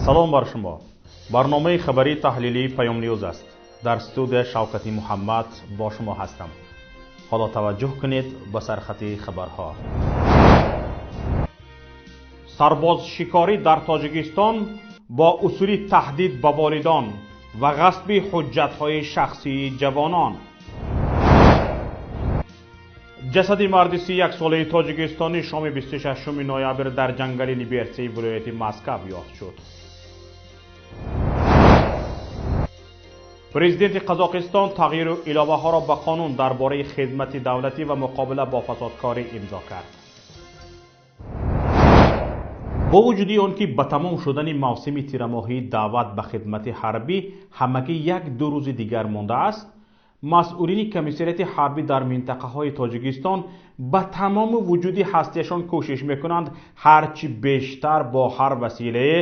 Салом бар шумо. Барномаи хабарии таҳлилии Паём Ньюз аст. Дар студия Шавкати Муҳаммад бо шумо ҳастам. Ҳоло таваҷҷӯҳ кунед ба сархати хабарҳо. Сарбозшикорӣ дар Тоҷикистон бо усули таҳдид ба волидон ва ғасби ҳуҷҷатҳои шахсии ҷавонон. Ҷасади марди 31-солаи тоҷикистонӣ шоми 26 ноябр дар ҷангали Либертсии вилояти Москав ёфт шуд. Президенти Қазоқистон тағйиру иловаҳоро ба қонун дар бораи хидмати давлатӣ ва муқобила бо фасодкорӣ имзо кард. Бо вуҷуди он ки ба тамом шудани мавсими тирамоҳии даъват ба хидмати ҳарбӣ ҳамагӣ як-ду рӯзи дигар мондааст, масъулини комиссариати ҳарбӣ дар минтақаҳои Тоҷикистон ба тамоми вуҷуди ҳастияшон кӯшиш мекунанд ҳарчи бештар бо ҳар василае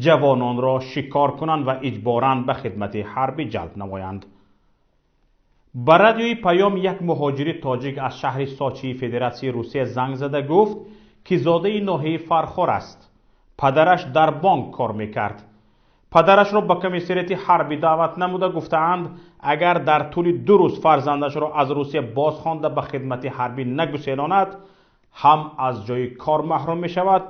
ҷавононро шикор кунанд ва иҷборан ба хидмати ҳарбӣ ҷалб намоянд. Ба радиои Паём як муҳоҷири тоҷик аз шаҳри Сочии Федератсияи Русия занг зада гуфт, ки зодаи ноҳияи Фархор аст. Падараш дар бонк кор мекард. Падарашро ба комиссариати ҳарбӣ даъват намуда гуфтаанд, агар дар тӯли 2 рӯз фарзандашро аз Русия бозхонда ба хидмати ҳарбӣ нагуселонад, ҳам аз ҷои кор маҳрум мешавад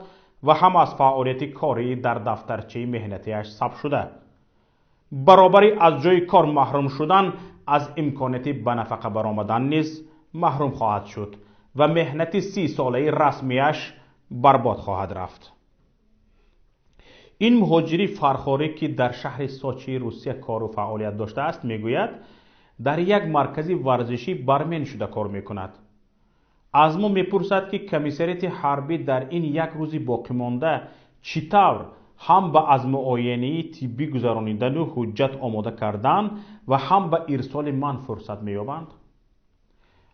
ва ҳам аз фаъолияти корӣ дар дафтарчаи меҳнатиаш сабт шуда. Баробари аз ҷои кор маҳрум шудан, аз имконияти ба нафақа баромадан низ маҳрум хоҳад шуд ва меҳнати 30-солаи расмияш барбод хоҳад рафт. Ин муҳоҷири фархорӣ, ки дар шаҳри Сочии Русия кору фаъолият доштааст, мегӯяд, дар як маркази варзишӣ бармен шуда кор мекунад. Аз мо мепурсад, ки комиссариати ҳарбӣ дар ин як рӯзи боқимонда чӣ тавр ҳам ба аз муоинаи тиббӣ гузаронидану ҳуҷҷат омода кардан ва ҳам ба ирсоли ман фурсат меёбанд?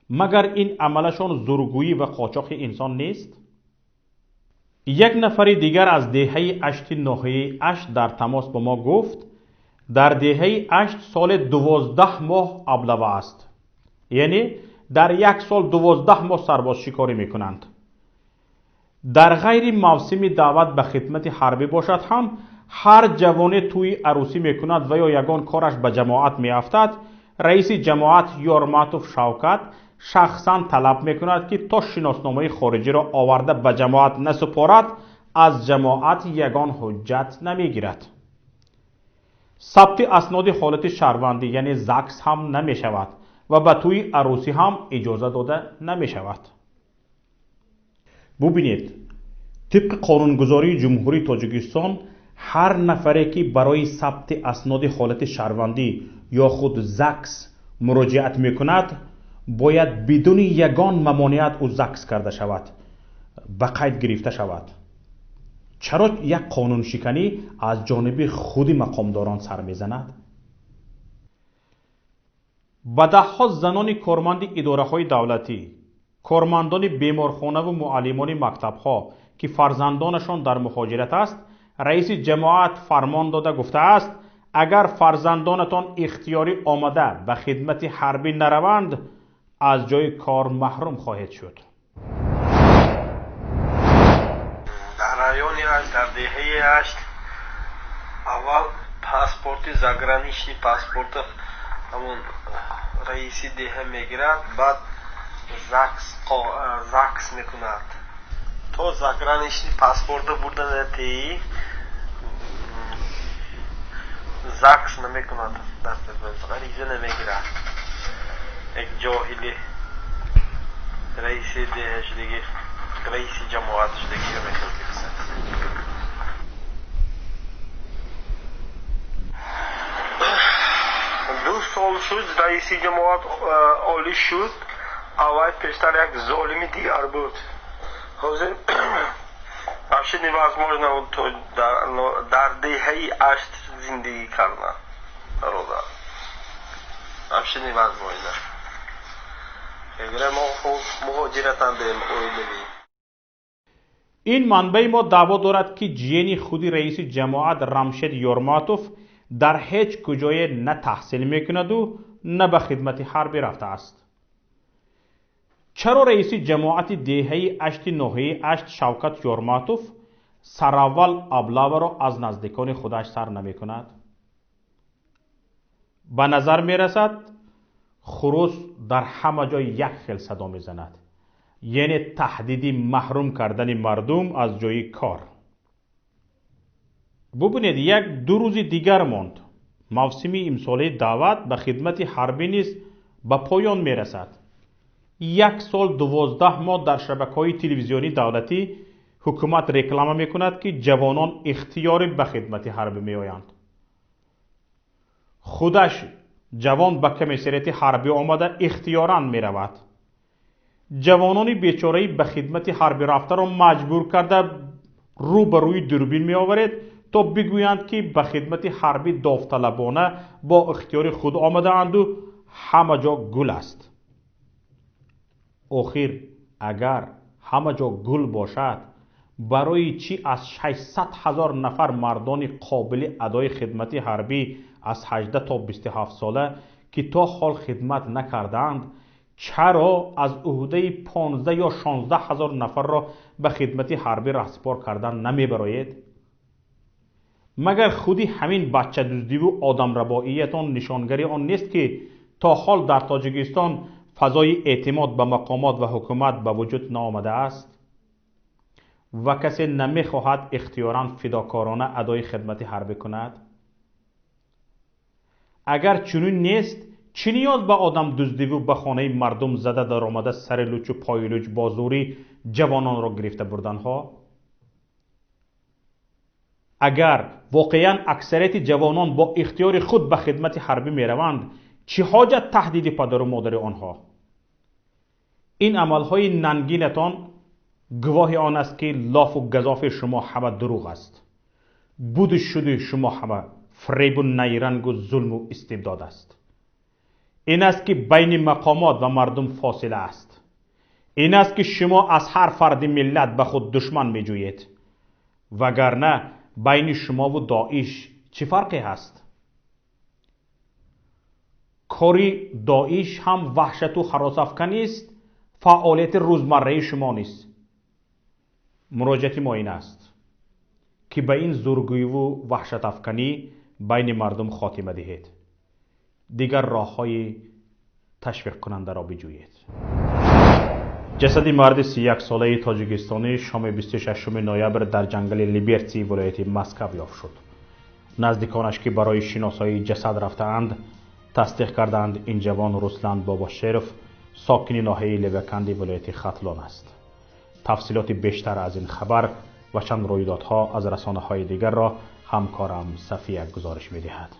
Магар ин амалашон зургӯӣ ва қочоқи инсон нест? Як нафари дигар аз деҳаи Ашти ноҳияи Ашт дар тамос бо мо гуфт, дар деҳаи Ашт соли 12 моҳ аблава аст. Яъне дар як сол 12 моҳ сарбозшикорӣ мекунанд. Дар ғайри мавсими даъват ба хидмати ҳарбӣ бошад ҳам, ҳар ҷавоне тӯи арӯсӣ мекунад ва ё ягон кораш ба ҷамоат меафтад, раиси ҷамоат Ёрматов Шавкат шахсан талаб мекунад, ки то шиносномаи хориҷиро оварда ба ҷамоат насупорад, аз ҷамоат ягон ҳуҷҷат намегирад. Сабти асноди ҳолати шаҳрвандӣ, яъне ЗАГС ҳам намешавад ва ба тӯи арӯсӣ ҳам иҷоза дода намешавад. Бубинед, тибқи қонунгузории Ҷумҳурии Тоҷикистон ҳар нафаре, ки барои сабти асноди ҳолати шаҳрвандӣ ё худ ЗАГС муроҷиат мекунад, бояд бидуни ягон мамоният ӯ ЗАГС карда шавад, ба қайд гирифта шавад. Чаро як қонуншиканӣ аз ҷониби худи мақомдорон сар мезанад? Ба даҳҳо занони корманди идораҳои давлатӣ, кормандони беморхонаву муаллимони мактабҳо, ки фарзандонашон дар муҳоҷират аст, раиси ҷамоат фармон дода гуфтааст, агар фарзандонатон ихтиёрӣ омада ба хидмати ҳарбӣ нараванд, аз ҷои кор маҳрум хоҳед шуд. Дар райони Ашт, дар деҳаи Ашт аввал паспорти заграничный паспорт ҳамон раиси деҳа мегирад, баъд ЗАГС мекунад. То заграничный паспорта бурда натеи ЗАГС намекунад, дариза намегирад. Як ҷоҳили раиси деҳа шудагӣ, раиси ҷамоат шудагӣ мехел гирсад. 2 сол шуд раиси ҷамоат олӣ шуд. Аввал пештар як золими дигар буд. Ҳозир вообще невозможно дар деҳаи Ашт зиндагӣ кардан. Бародар, вообще невозможно. Мо муҳоҷиратандем оилавӣ. Ин манбаи мо даъво дорад, ки ҷиени худи раиси ҷамоат Рамшед Ёрматов дар ҳеҷ куҷое на таҳсил мекунаду на ба хидмати ҳарбӣ рафтааст. Чаро раиси ҷамоати деҳаи Ашти ноҳияи Ашт Шавкат Ёрматов Сараввал облаваро аз наздикони худаш сар намекунад? Ба назар мерасад, хурус дар ҳама ҷой як хел садо мезанад, яъне таҳдиди маҳрум кардани мардум аз ҷои кор. Бубинед, як ду рӯзи дигар монд. Мавсими имсолаи даъват ба хидмати ҳарбӣ низ ба поён мерасад. 1 сол 12 моҳ дар шабакаҳои телевизионии давлатӣ ҳукумат реклама мекунад, ки ҷавонон ихтиёрӣ ба хидмати ҳарбӣ меоянд. Худаш ҷавон ба комиссариати ҳарбӣ омада ихтиёран меравад. Ҷавонони бечораи ба хидмати ҳарбӣ рафтаро маҷбур карда рӯ ба рӯи дурбин меоваред, то бигӯянд, ки ба хидмати ҳарбӣ довталабона бо ихтиёри худ омадаанду ҳама ҷо гул аст. Охир агар ҳама ҷо гул бошад, барои чӣ аз 600 ҳазор нафар мардони қобили адои хидмати ҳарбӣ аз 18 то 27 сола, ки то ҳол хидмат накардаанд, чаро аз уҳдаи 15 ё 16 ҳазор нафарро ба хидмати ҳарбӣ раҳсипор кардан намебароед? Магар худи ҳамин бачадуздиву одамрабоиятон нишонгари он нест, ки то ҳол дар Тоҷикистон фазои эътимод ба мақомот ва ҳукумат ба вуҷуд наомадааст ва касе намехоҳад ихтиёран фидокорона адои хидмати ҳарбӣ кунад? Агар чунин нест, чӣ ниёз ба одамдуздиву ба хонаи мардум зада даромада сари лучу пои луч бо зӯрӣ ҷавононро гирифта бурданҳо? Агар воқеан аксарияти ҷавонон бо ихтиёри худ ба хидмати ҳарбӣ мераванд, чӣ ҳоҷат таҳдиди падару модари онҳо? Ин амалҳои нангинатон гувоҳи он аст, ки лофу газофи шумо ҳама дурӯғ аст. Буду шуди шумо ҳама фиребу найрангу зулму истибдод аст. Ин аст, ки байни мақомот ва мардум фосила аст. Ин аст, ки шумо аз ҳар фарди миллат ба худ душман меҷӯед. Вагарна байни шумову Доиш чӣ фарқе ҳаст? Кори Доиш ҳам ваҳшату ҳаросафканист, фаъолияти рӯзмарраи шумо низ. Муроҷиати мо ин аст, ки ба ин зургӯиву ваҳшатафканӣ байни мардум хотима диҳед. Дигар роҳҳои ташвиқкунандаро биҷӯед. Ҷасади марди 31-солаи тоҷикистонӣ шоми 26 ноябр дар ҷангали Либертсии вилояти Москав ёфт шуд. Наздиконаш, ки барои шиносоии ҷасад рафтаанд, тасдиқ кардаанд, ин ҷавон Руслан Бобошеров, сокини ноҳияи Леваканди вилояти Хатлон аст. Тафсилоти бештар аз ин хабар ва чанд рӯйдодҳо аз расонаҳои дигарро ҳамкорам Сафия гузориш медиҳад.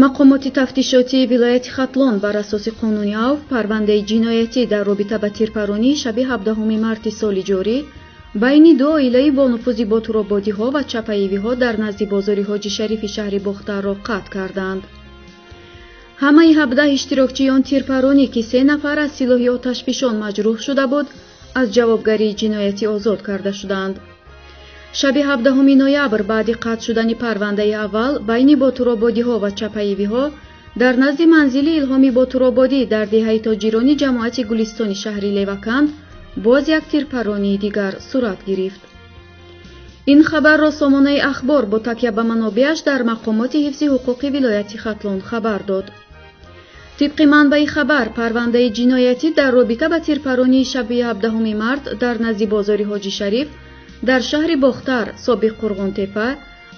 Мақомоти тафтишотии вилояти Хатлон бар асоси қонуни авф парвандаи ҷиноятӣ дар робита ба тирпаронии шаби 17 марти соли ҷорӣ байни ду оилаи бонуфузи ботурободиҳо ва чапаевиҳо дар назди бозори Ҳоҷи Шарифи шаҳри Бохтарро қатл карданд. Ҳамаи 17 иштирокчиён тирпаронӣ, ки 3 нафар аз силоҳи оташфишон маҷрӯҳ шуда буд, аз ҷавобгарии ҷиноятӣ озод карда шуданд. Шаби 17 ноябр баъди қатъ шудани парвандаи аввал байни ботурободиҳо ва чапаевиҳо дар назди манзили Илҳоми Ботурободӣ дар деҳаи тоҷирони ҷамоати Гулистони шаҳри Леваканд боз як тирпаронии дигар сурат гирифт. Ин хабарро сомонаи Ахбор бо такя ба манобеаш дар мақомоти ҳифзи ҳуқуқи вилояти Хатлон хабар дод. Тибқи манбаи хабар, парвандаи ҷиноятӣ дар робита ба тирпаронии шаби 17 март дар назди бозори Ҳоҷи Шариф дар шаҳри Бохтар, собиқ Қурғонтепа,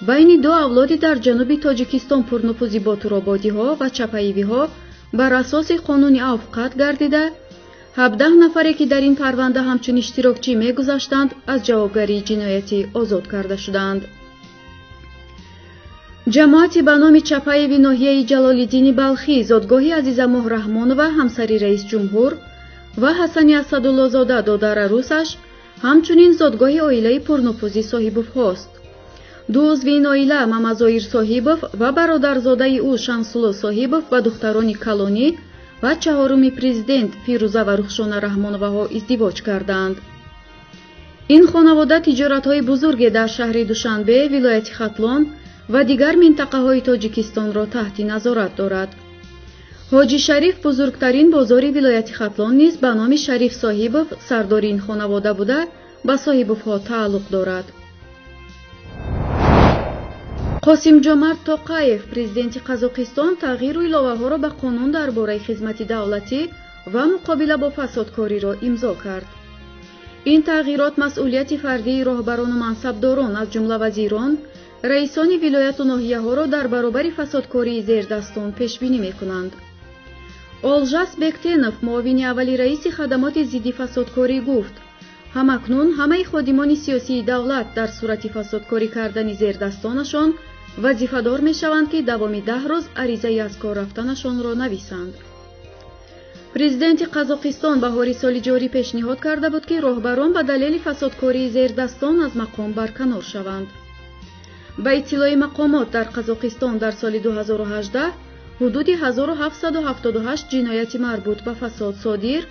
байни ду авлоди дар ҷануби Тоҷикистон пурнуфузи ботурободиҳо ва чапаевиҳо бар асоси қонуни авф қатл гардида, 17 нафаре, ки дар ин парванда ҳамчун иштирокчӣ мегузаштанд, аз ҷавобгарии ҷиноятӣ озод карда шуданд. Ҷамоати ба номи Чапаеви ноҳияи Ҷалолиддини Балхӣ, зодгоҳи Азизамоҳ Раҳмонова, ҳамсари раисҷумҳур, ва Ҳасани Асадуллозода, додари русаш, ҳамчунин зодгоҳи оилаи пурнуфузи Соҳибовҳост. Ду узви ин оила, Мамазоир Соҳибов ва бародарзодаи ӯ Шамсулло Соҳибов, ба духтарони калонӣ ва чаҳоруми президент Фирӯза ва Рухшона Раҳмоноваҳо издивоҷ карданд. Ин хонавода тиҷоратҳои бузурге дар шаҳри Душанбе, вилояти Хатлон ва дигар минтақаҳои Тоҷикистонро таҳти назорат дорад. Ҳоҷи Шариф бузургтарин бозори вилояти Хатлон низ ба номи Шариф Соҳибов, сардори ин хонавода буда, ба соҳибовҳо тааллуқ дорад. Қосимҷомарт Тоқаев, президенти Қазоқистон, тағйиру иловаҳоро ба қонун дар бораи хизмати давлатӣ ва муқобила бо фасодкориро имзо кард. Ин тағйирот масъулияти фардии роҳбарону мансабдорон, аз ҷумла вазирон, раисони вилояту ноҳияҳоро дар баробари фасодкории зердастон пешбинӣ мекунанд. Олжас Бектенов, муовини аввали раиси хадамоти зидди фасодкорӣ, гуфт: ҳамакнун ҳамаи ходимони сиёсии давлат дар сурати фасодкорӣ кардани зердастонашон вазифадор мешаванд, ки давоми 10 рӯз аризаи аз кор рафтанашонро нависанд. Президенти Қазоқистон баҳори соли ҷорӣ пешниҳод карда буд, ки роҳбарон ба далели фасодкории зердастон аз мақом барканор шаванд. Ба иттилои мақомот, дар Қазоқистон дар соли 2018 ҳудуди 1778 ҷинояти марбут ба фасод содир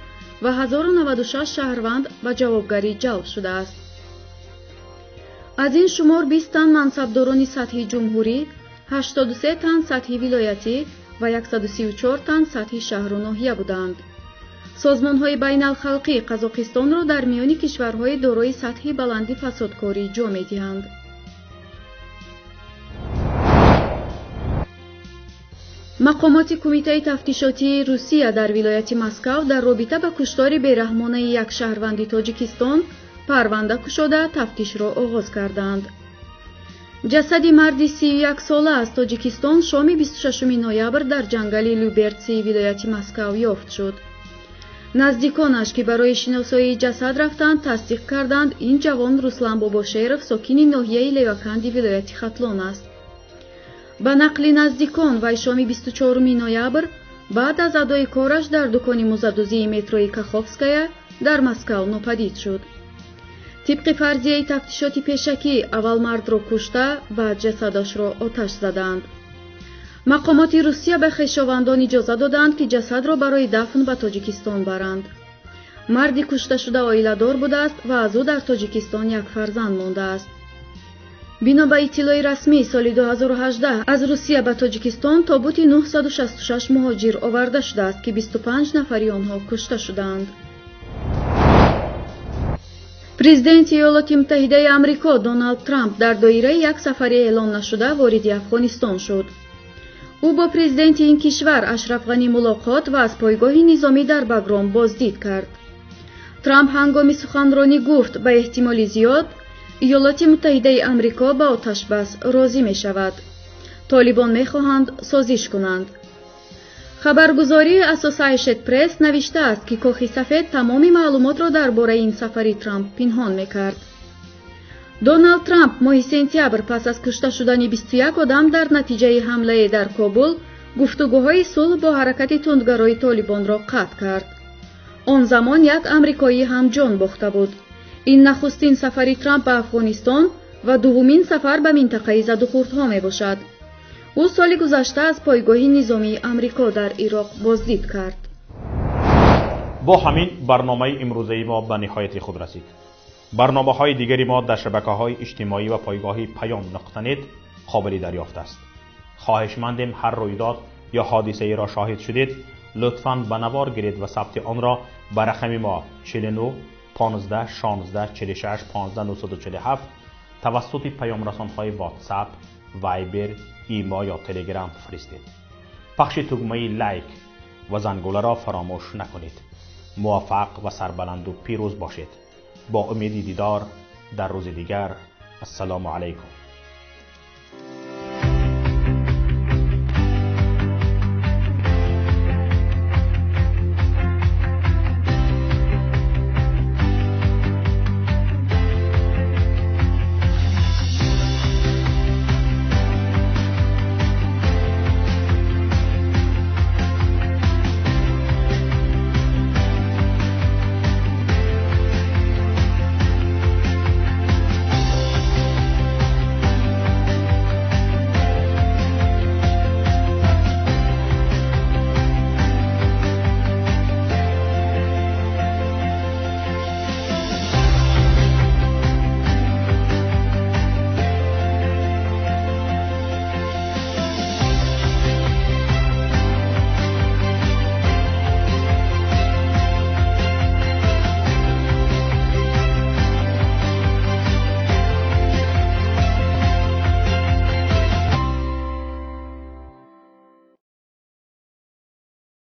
ва 1096 шаҳрванд ба ҷавобгарӣ ҷалб шудааст. Аз ин шумор 20 тан мансабдорони сатҳи ҷумҳурӣ, 83 тан сатҳи вилоятӣ ва 134 тан сатҳи шаҳру ноҳия буданд. Созмонҳои байналхалқӣ Қазоқистонро дар миёни кишварҳои дорои сатҳи баланди фасодкорӣ ҷо медиҳанд. Мақомоти Кумитаи тафтишотии Русия дар вилояти Москав дар робита ба куштори бераҳмонаи як шаҳрванди Тоҷикистон парванда кушода тафтишро оғоз карданд. Ҷасади марди 31-сола аз Тоҷикистон шоми 26 ноябр дар ҷангали Любертсии вилояти Москав ёфт шуд. Наздиконаш, ки барои шиносоии ҷасад рафтанд, тасдиқ карданд, ин ҷавон Руслан Бобошеров, сокини ноҳияи Леваканди вилояти Хатлон аст. Ба нақли наздикон, вай шоми 24 ноябр баъд аз адои кораш дар дукони музадузии метрои Каховская дар Москав нопадид шуд. Тибқи фарзияи тафтишоти пешакӣ, аввал мардро кушта, баъд ҷасадашро оташ заданд. Мақомоти Русия ба хешовандон иҷоза доданд, ки ҷасадро барои дафн ба Тоҷикистон баранд. Марди кушташуда оиладор будааст ва аз ӯ дар Тоҷикистон як фарзанд мондааст. Бино ба иттилои расмӣ, соли 2018 аз Русия ба Тоҷикистон тобути 966 муҳоҷир оварда шудааст, ки 25 нафари онҳо кушта шудаанд. Президенти Иёлоти Муттаҳидаи Амрико Доналд Трамп дар доираи як сафари эълон нашуда вориди Афғонистон шуд. Ӯ бо президенти ин кишвар Ашраф Ғанӣ мулоқот ва аз пойгоҳи низомӣ дар Багром боздид кард. Трамп ҳангоми суханронӣ гуфт, ба эҳтимоли зиёд Иёлоти Муттаҳидаи Амрико ба оташбас розӣ мешавад. Толибон мехоҳанд созиш кунанд. Хабаргузории Associated Press навиштааст, ки Кохи Сафед тамоми маълумотро дар бораи ин сафари Трамп пинҳон мекард. Доналд Трамп моҳи сентябр пас аз кушта шудани 21 одам дар натиҷаи ҳамлае дар Кобул гуфтугӯҳои сулҳ бо ҳаракати тундгарои Толибонро қатъ кард. Он замон як амрикоӣ ҳам ҷон бохта буд. Ин нахустин сафари Трамп ба Афғонистон ва дуввумин сафар ба минтақаи задухӯрдҳо мебошад. Ӯ соли гузашта аз пойгоҳи низомии Амрико дар Ироқ боздид кард. Бо ҳамин барномаи имрӯзаи мо ба ниҳояти худ расид. Барномаҳои дигари мо дар шабакаҳои иҷтимоӣ ва пойгоҳи паём.нет қобили дарёфт аст. Хоҳишмандем ҳар рӯйдод ё ҳодисаеро шоҳид шудед, лутфан ба навор гиред ва сабти онро ба рақами мо 49 15 16 46 15 947 тавассути паёмрасонҳои WhatsApp, Viber, Имо ё Telegram фиристед. Пахши тугмаи лайк ва зангуларо фаромӯш накунед. Муваффақ ва сарбаланду пирӯз бошед. Бо умеди дидор дар рӯзи дигар. Ассалому алайкум.